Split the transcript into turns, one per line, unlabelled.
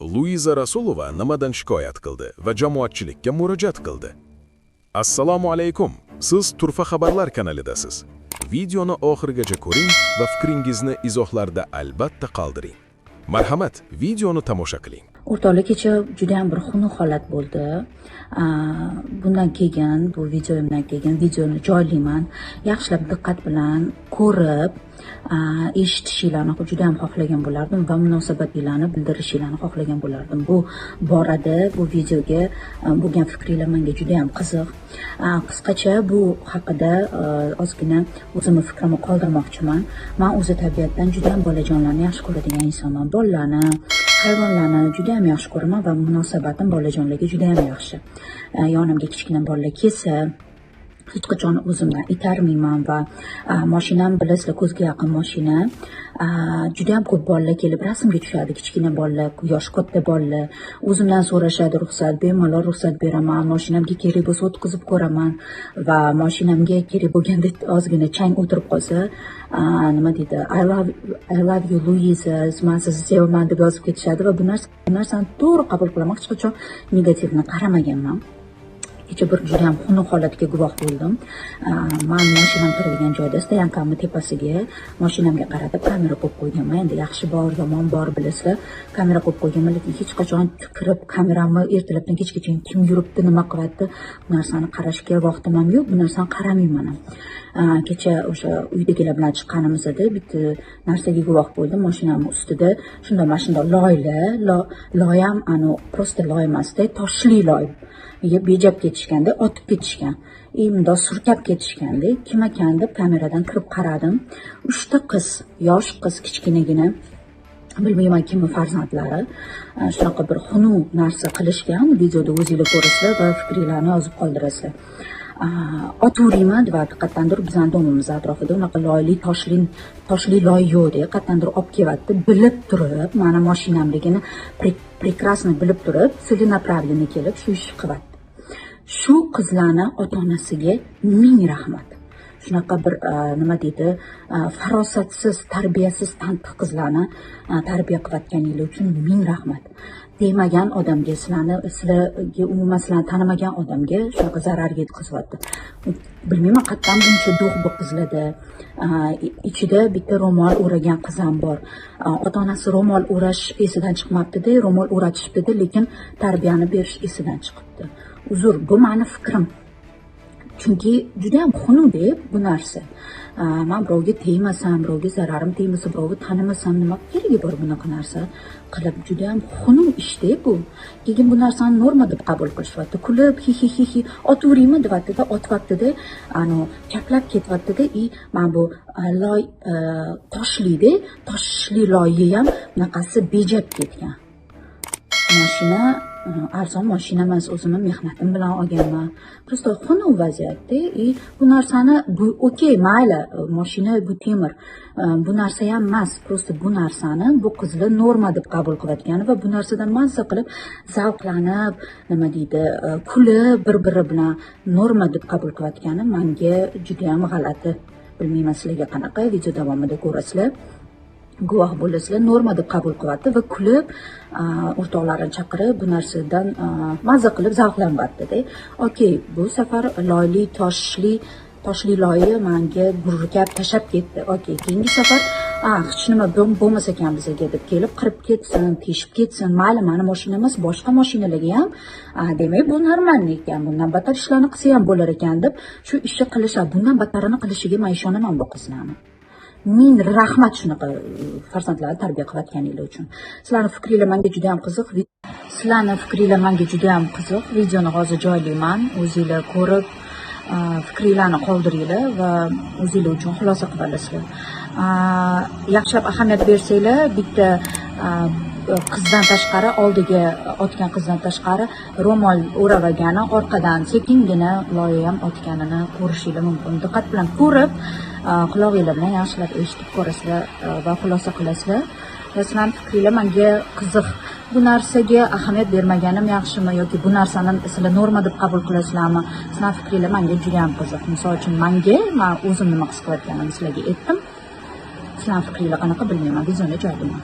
Luiza Rasulova nimadan shikoyat qildi va jamoatchilikka murojaat qildi? Assalomu alaykum. Siz Turfa xabarlar kanalidasiz. Videoni oxirigacha ko'ring va fikringizni izohlarda albatta qoldiring. Marhamat, videoni tomosha qiling.
O'rtoqlar, kecha judayam bir xunuk holat bo'ldi. Bundan keyin, bu videomdan keyin videoni joylayman. Yaxshilab diqqat bilan ko'rib, eshitishinglarni judayam xohlagan bo'lardim va munosabatinglarni bildirishinglarni xohlagan bo'lardim. Bu borada, bu videoga bo'lgan fikringlar menga judayam qiziq. Qisqacha bu haqida ozgina o'zimni fikrimni qoldirmoqchiman. Men o'zi tabiatdan judayam bolajonlarni yaxshi ko'radigan insonman. Bolalarni, hayvonlarni juda ham yaxshi ko'raman va munosabatim bolajonlarga juda ham yaxshi. Yonimga kichkina bolalar kelsa, hech qachon o'zimdan itarmayman va mashinam, bilasizlar, ko'zga yaqin mashina. Juda ham ko'p bolalar kelib rasmga tushadi, kichkina bolalar, yoshi katta bolalar. O'zimdan so'rashadi ruxsat, bemalol ruxsat beraman. Mashinamga kerak bo'lsa o'tkazib ko'raman va mashinamga kerak bo'lganda ozgina chang o'tirib qolsa, nima deydi, I love you, Luiza, man sizni sevaman" deb yozib ketishadi va bu narsani to'g'ri qabul qilaman, hech qachon negativni qaramaganman. Kecha bir juda ham xunuk holatga guvoh bo'ldim. Man mashinam turadigan joyda стоянка mni tepasiga mashinamga qaratib kamera qo'yib qo'yganman. Endi yaxshi bor, yomon bor, bilasizlar. Kamera qo'yib qo'yganman, lekin hech qachon kirib kameramni ertalabdan kechgacha kim yuribdi, nima qilyapti, bu narsani qarashga vaqtim ham yo'q, bu narsani qaramayman ham. Kecha o'sha uydagilar bilan chiqqanimizda bitta narsaga guvoh bo'ldim. Mashinamni ustida shunday, mana shunday loylar, loy ham anu просто loy emasda, toshli loy. Bejab ketishganda, otib ketishgan. И mundoq surkab ketishganda, kim ekan deb kameradan kirib qaradim. Uchta qiz, yosh qiz, kichkinagina, bilmayman kimni farzandlari, shunaqa bir xunuk narsa qilishgan. Videoda o'zinglar ko'rasizlar va fikringlarni yozib qoldirasizlar. Otaverayman deyapti, qayerdandir bizani domimiz atrofida unaqa loyli, toshli loy yo'qda, qayerdandir olib kelyapti, bilib turib, mani mashinamligini прекрасно bilib turib, целенаправленно kelib shu ishni qilyapti. Shu qizlarni ota onasiga ming rahmat. Shunaqa bir nima deydi, farosatsiz, tarbiyasiz tantiq qizlarni tarbiya qilayotganinglar uchun ming rahmat. Demagan odamga, sizlarni, sizlarga, umuman sizlarni tanimagan odamga shunaqa zarar yetkazyapti. Bilmayman, qayerdan buncha дух bu qizlarda. Ichida bitta ro'mol o'ragan qiz ham bor. Ota onasi ro'mol o'rash esidan chiqmabdida, ro'mol o'ratishibdida, lekin tarbiyani berish esidan chiqibdi. Uzr, bu mani fikrim. Chunki juda ham xunuk deb bu narsa. Man birovga tegmasam, birovga zararim tegmasa, birovni tanimasam, nima keragi bor bunaqa narsa qilib? Juda ham xunuk ishda bu. Keyin bu narsani norma deb qabul qilishyapti. Kulib, hi hi hi hi, otaveraymi deyaptida, otyaptida, anu chaplab ketyaptida и mana bu loy toshlida, toshli loyi ham bunaqasi bejab ketgan. Mashina arzon mashina emas, o'zimni mehnatim bilan olganman. Просто xunuk vaziyatda и bu narsani, bu okey, mayli, mashina bu temir. Bu narsa ham emas, просто bu narsani bu qizlar norma deb qabul qilayotgani va bu narsadan mazza qilib, zavqlanib, nima deydi, kulib bir-biri bilan norma deb qabul qilayotgani menga juda ham g'alati. Bilmayman, sizlarga qanaqa, video davomida ko'rasizlar, guvoh bo'lasizlar. Norma deb qabul qilyapti va kulib, o'rtoqlarini chaqirib, bu narsadan mazza qilib zavqlanyaptida. Okey, bu safar loyli, toshli loyi manga gurkab tashlab ketdi. Okey, keyingi safar hech nima bo'lmasa ekan bizaga deb kelib qirib ketsin, teshib ketsin, mayli, mani mashina emas, boshqa mashinalarga ham, demak, bu нормальный ekan, bundan battar ishlarni qilsa ham bo'lar ekan deb shu ishni qilishadi. Bundan battarini qilishiga man ishonaman bu qizlarni. Ming rahmat shunaqa farzandlarni tarbiya qilayotganinglar uchun. Sizlarni fikringlar menga juda ham qiziq. Sizlarni fikringlar menga juda ham qiziq. Videoni hozir joylayman. O'zinglar ko'rib, fikringlarni qoldiringlar va o'zinglar uchun xulosa qilib olasizlar. Yaxshilab ahamiyat bersanglar, bitta qizdan tashqari, oldiga otgan qizdan tashqari, ro'mol o'rab olgani, orqadan sekingina loyi ham otganini ko'rishinglar mumkin. Diqqat bilan ko'rib, qulog'inglar bilan yaxshilab eshitib ko'rasizlar va xulosa qilasizlar. Va sizlarni fikringlar menga qiziq. Bu narsaga ahamiyat bermaganim yaxshimi yoki bu narsani sizlar norma deb qabul qilasizlarmi? Sizlarni fikringlar menga juda ham qiziq. Misol uchun, menga, man o'zim nima his qilayotganimni sizlarga aytdim. Sizlarni fikringlar qanaqa, bilmayman. Videoni joylayman.